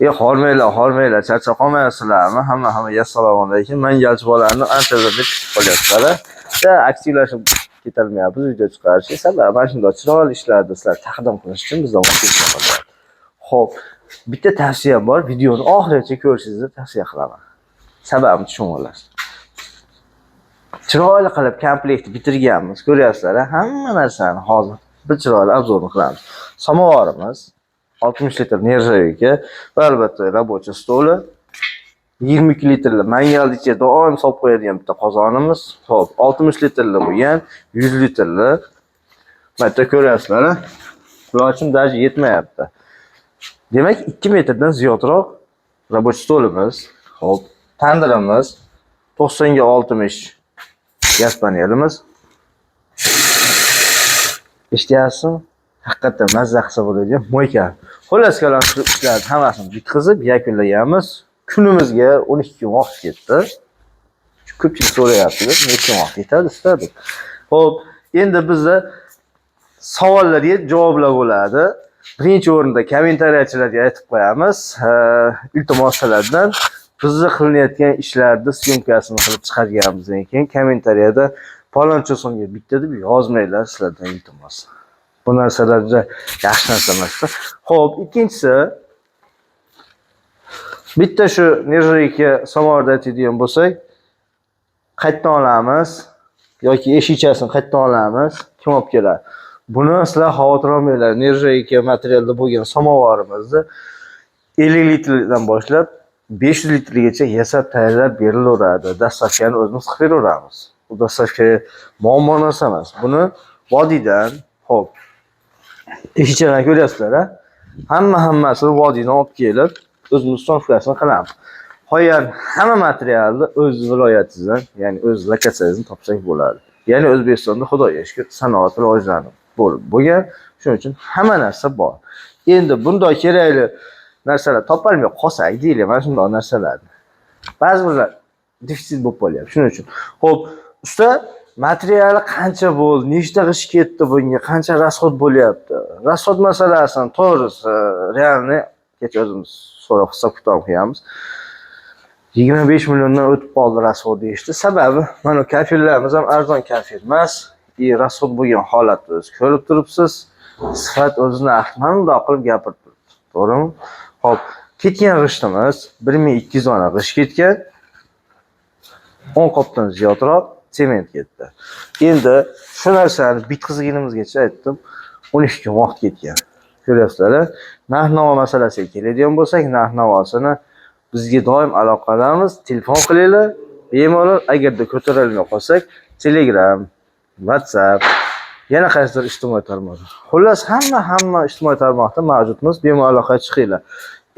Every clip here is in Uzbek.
Hormanglar, hormanglar, charchab qolmayapsizlarmi? Hamma hammaga assalomu alaykum. Mangalchi bolalarni ancha deb kutib qolyapsizlar. Da aktivlashib ketolmayapmiz video chiqarishga. Sababi mana shunday chiroyli ishlarni sizlar taqdim qilish uchun bizdan vaqt ketmoqda. Xo'p, bitta tavsiyam bor, videoni oxirigacha ko'rishingizni tavsiya qilaman. Sababini tushunib olasiz. Chiroyli qilib komplektni bitirganmiz. Ko'ryapsizlar, hamma narsani hozir bir chiroyli обзор ni qilamiz. Samovarimiz 60 litr нержавейка va albatta рабочий stoli, 22 litrli mangalni ichiga doim solib qo'yadigan bitta qozonimiz. Xo'p, 60 litrli bo'lgan, 100 litrli. Mana yerda ko'ryapsizlar, qulochim даже yetmayapti. Demak, 2 metrdan ziyodroq рабочий stolimiz. Xo'p, tandirimiz 90 ga 60 gaz panelimiz. Eshityapsizmi? Haqiqatdan mazza qilsa bo'ladigan мойка. Xullas kalom, shu ishlarni hammasini bitkazib yakunlaganmiz. Kunimizga 12 kun vaqt ketdi. Ko'pchilik so'rayapti, necha kun vaqt ketadi usta deb. Xo'p, endi bizda savollarga javoblar bo'ladi. Birinchi o'rinda kommentariyachilarga aytib qo'yamiz. Iltimos sizlardan, bizni qilinayotgan ishlarni съёмка sini qilib chiqarganimizdan keyin kommentariyada paloncha so'mga bitta deb yozmanglar, sizlardan iltimos. Bu narsalar juda yaxshi narsa emasda. Xo'p, ikkinchisi, bitta shu нержавейка samovarda aytadigan bo'lsak, qayerdan olamiz yoki eshikchasini qayerdan olamiz, kim olib keladi? Buni sizlar xavotir olmanglar. Нержавейка materialda bo'lgan samovarimizni 50 litrdan boshlab 500 litrgacha yasab tayyorlab berilaveradi. Доставка ni o'zimiz qilib beraveramiz. Bu доставка muammo narsa emas. Buni vodiydan, xo'p, eshikchalarni ko'ryapsizlar, a? Hamma hammasini vodiydan olib kelib, o'zimiz установка sini qilamiz. Qolgan hamma materialni o'z viloyatingizdan, ya'ni o'z lokatsiyangizdan topsak bo'ladi. Ya'ni O'zbekistonda, Xudoga shukur, sanoat rivojlanib bo'lib bo'lgan. Shuning uchun hamma narsa bor. Endi bunday kerakli narsalar topolmay qolsak, deylik, mana shunday narsalarni. Ba'zi birlar defitsit bo'lib qolyapti. Shuning uchun. Xo'p, usta, materiali qancha bo'ldi, nechta g'isht ketdi bunga, qancha расход bo'lyapti? Расход masalasini to'g'risi, реальный kecha o'zimiz so'rab hisob kitob qilganmiz. 25 milliondan o'tib qoldi расход deyishdi. Sababi mana kafellarimiz ham arzon kafel emas. И расход bo'lgan holatni o'zi ko'rib turibsiz. Sifat o'zini narxi mana bundoq qilib gapirib turibdi. To'g'rimi? Xo'p, ketgan g'ishtimiz 1200 dona g'isht ketgan. 10 qopdan ziyodroq sement ketdi. Endi shu narsani bitqizganimizgacha aytdim, 12 kun vaqt ketgan. Ko'ryapsizlar, narx-navo masalasiga keladigan bo'lsak, narx-navosini bizga doim aloqadamiz, telefon qilinglar, bemalol. Agarda ko'tarolmay qolsak, Telegram, WhatsApp, yana qaysidir ijtimoiy tarmoq. Xullas, hamma hamma ijtimoiy tarmoqda mavjudmiz, bemalol aloqaga chiqinglar.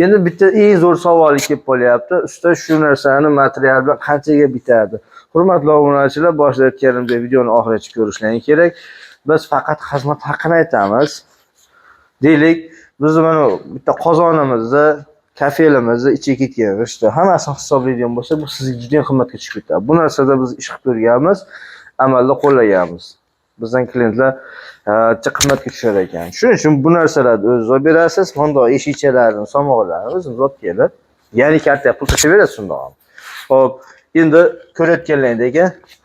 Endi bitta eng zo'r savol kelib qolyapti. Usta, shu narsani material bilan qanchaga bitadi? Hurmatli obunachilar, boshida aytganimdek, videoni oxirigacha ko'rishlaring kerak. Biz faqat xizmat haqini aytamiz. Deylik, bizni mana bitta qozonimizni, kafelimizni ichiga ketgan g'ishtni hammasini hisoblaydigan bo'lsak, bu sizga juda ham qimmatga tushib ketadi. Bu narsada biz ish qilib ko'rganmiz, amalda qo'llaganmiz. Bizdan klientlar qimmatga tushar ekan. Shuning uchun bu narsalarni o'zingiz olib berasiz. Bundoq eshikchalarni, samovarlarni o'zimiz olib kelib, ya'ni kartaga pul tashlab berasiz shundoq ham. Xo'p, endi ko'rayotganlaringdek,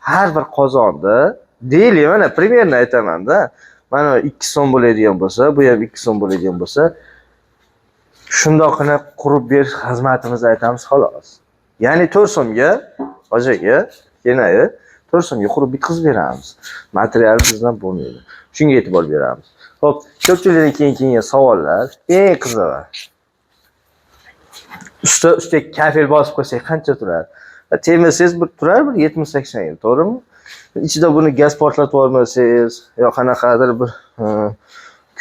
har bir qozonni, deylik, mana примерно aytaman-da. Mana 2 so'm bo'ladigan bo'lsa, bu ham 2 so'm bo'ladigan bo'lsa, shundoqqina qurib berish xizmatimizni aytamiz xolos. Ya'ni 4 so'mga, hoji aka, kenayi 4 so'mga qurib bitkazib beramiz. Material bizdan bo'lmaydi. Shunga e'tibor beramiz. Xo'p, ko'pchilikdan keyin kelgan savollar, eng qizig'i. Usta, ustiga kafel bosib qo'ysak qancha turadi? Tegmasangiz bir turar bir 70-80 yil, to'g'rimi? Ichida buni gaz portlatib yubormasangiz yo qanaqadir bir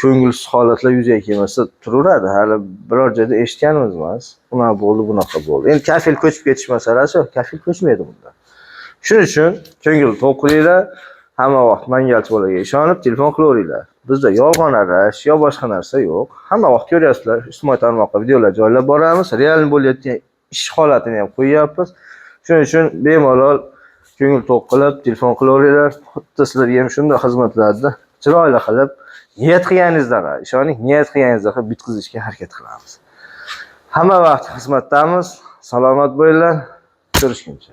ko'ngilsiz holatlar yuzaga kelmasa turaveradi. Hali biror joyda eshitganimiz emas. Unaqa bo'ldi, bunaqa bo'ldi. Endi kafel ko'chib ketish masalasi yo'q, kafel ko'chmaydi bunda. Shuning uchun ko'ngil to'q qilinglar. Hamma vaqt mangalchi bolaga ishonib telefon qilaveringlar. Bizda yolg'on arash yo boshqa narsa yo'q. Hamma vaqt ko'ryapsizlar, ijtimoiy tarmoqqa videolar joylab boramiz. Real bo'layotgan ish holatini ham qo'yyapmiz. Shuning uchun bemalol ko'ngil to'q qilib telefon qilaveringlar. Xuddi sizlarga ham shunday xizmatlarni chiroyli qilib, niyat qilganingizdaqa, ishoning, niyat qilganingizdaqa bitkazishga harakat qilamiz. Hamma vaqt xizmatdamiz. Salomat bo'linglar. Ko'rishguncha.